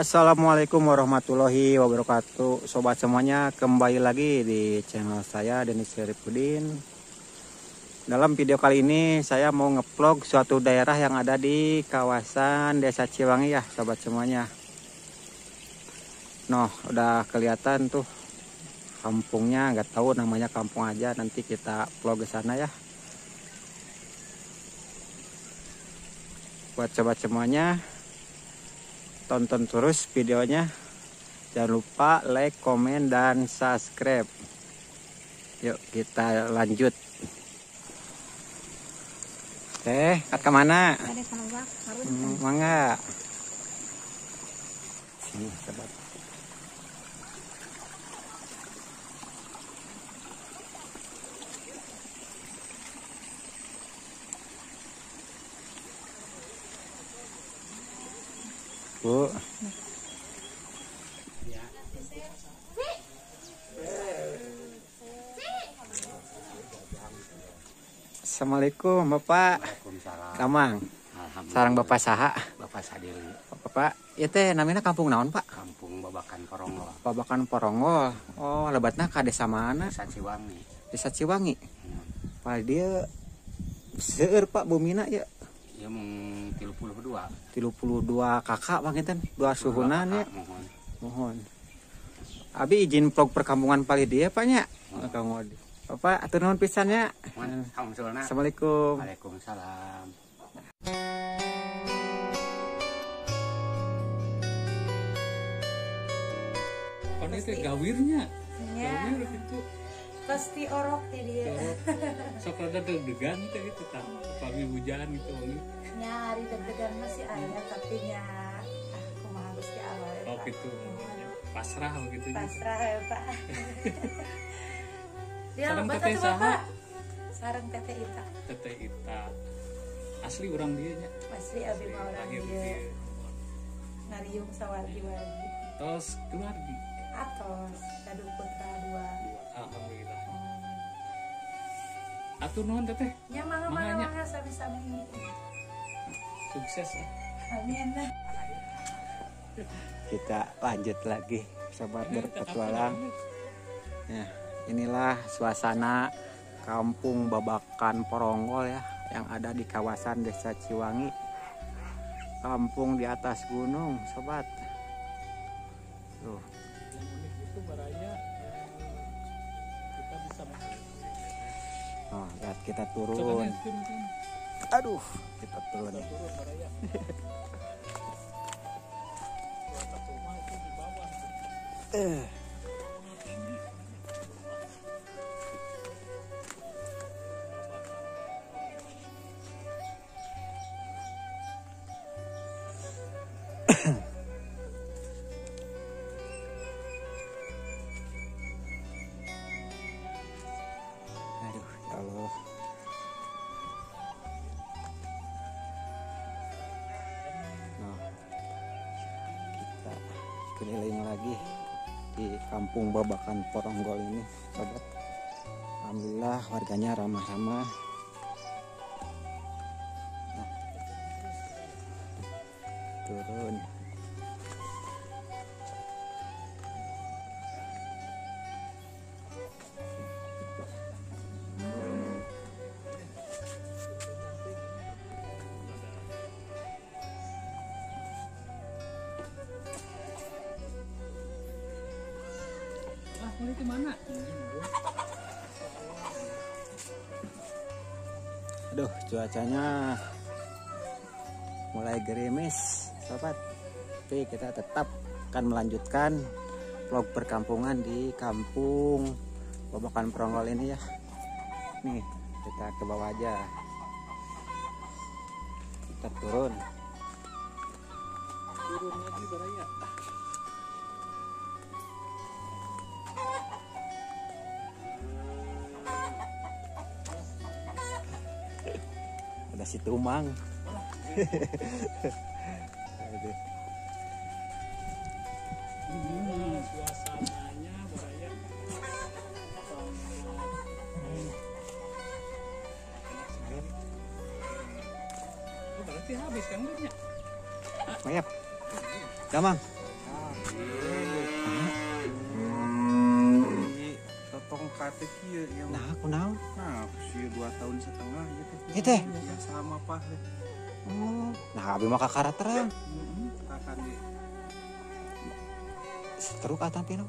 Assalamualaikum warahmatullahi wabarakatuh. Sobat semuanya, kembali lagi di channel saya, Deni Syarifudin. Dalam video kali ini saya mau ngevlog suatu daerah yang ada di kawasan Desa Ciwangi ya sobat semuanya. Noh, udah kelihatan tuh kampungnya, nggak tahu namanya kampung aja, nanti kita vlog ke sana ya. Buat sobat semuanya, tonton terus videonya. Jangan lupa like, komen, dan subscribe. Yuk kita lanjut. Teh, kat kemana? Mangga. Sini sobat. Bu. Assalamualaikum Bapak. Waalaikumsalam. Kamang. Sarang Bapak saha? Bapak Sadili. Bapak, ieu teh namina kampung naon, Pak? Kampung Babakan Poronggol. Babakan Poronggol. Oh, lebatna ka desa mana? Desa Ciwangi. Desa Ciwangi. Pak dia seueur Pak bumina ya. Ya mung 32. 32 kakak panginten, dua suhunan ya. Mohon. Mohon. Abi izin vlog perkampungan palih dieu Pak nya. Kang Odi. Bapak atur nuhun pisan nya. Assalamualaikum. Waalaikumsalam. Pan itu gawirnya. Gawir itu pasti orok di dia. Sok rada deg-degan teh gitu tah. Pami hujan gitu wangi. Nya ari deg-degan masih aya tapi nya kumaha Gusti Allah. Oh gitu. Pasrah begitu. Pasrah ya, Pak. Dia lebat atuh Bapak. Sareng Teteh Ita. Teteh Ita. Asli urang dieu nya. Asli abi mah urang dieu. Ngariung sawargi-wargi. Tos keluargi. Atos, gaduh putra dua. Alhamdulillah. Atur nuhun Teteh. Ya mangga mangga mangga sami-sami. Sukses ya. Amin. Kita lanjut lagi sobat berpetualang. Ya, inilah suasana kampung Babakan Poronggol ya, yang ada di kawasan Desa Ciwangi. Kampung di atas gunung, sobat. Tuh. Yang unik itu baraya kita bisa. Oh, lihat kita turun. Aduh, kita turun. Aduh, ya Allah. Nah, kita keliling lagi di kampung Babakan Poronggol ini, sobat. Alhamdulillah warganya ramah-ramah. Nah, turun. Itu mana? Aduh, cuacanya mulai gerimis, sobat. Tapi kita tetap akan melanjutkan vlog perkampungan di kampung Babakan Poronggol ini ya. Nih, kita ke bawah aja. Kita turun. Turun lagi baraya. Ada si Tumang. Aduh. Ini suasananya baraya sangat. Oh, berarti habis kan duitnya. Mayap. Damang. Mapa teh kieu ya. Nah, kunaon? Nah, sih 2,5 tahun ieu teh. Ieu teh? Ya sama mapah teh. Oh, nah abi mah kakara terang. Heeh, kakan ge. Setruk atan pino.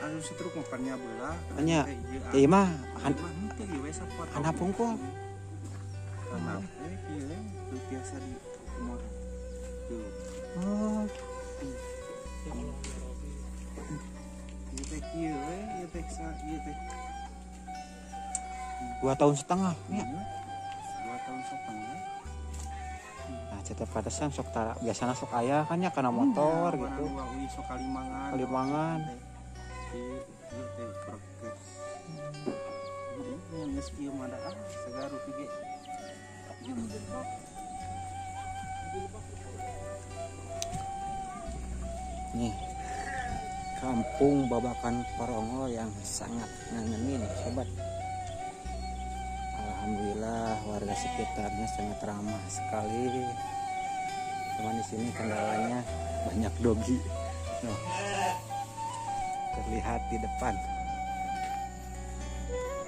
Anu setruk mah pan nya belah. Nya. Ieu mah mah henteu ieu we sapotong. Handap pungkul. Handap we kieu teu biasa di kumaha. Tuh. Oh. Ieu teh kieu we, ieu teh sa ieu teh. 2,5 tahun ya. 2,5 tahun. Nah, cetek padesan sok tara biasana sok aya kan nya kana motor gitu. Sok kalimangan. Kalimangan. Ieu teh prokes. Ieu geus ieu mah da segar rupi ge. Nih, kampung Babakan Parongol yang sangat ngangenin sobat. Alhamdulillah warga sekitarnya sangat ramah sekali. Cuman di sini kendalanya banyak dogi. Noh, terlihat di depan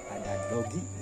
ada dogi.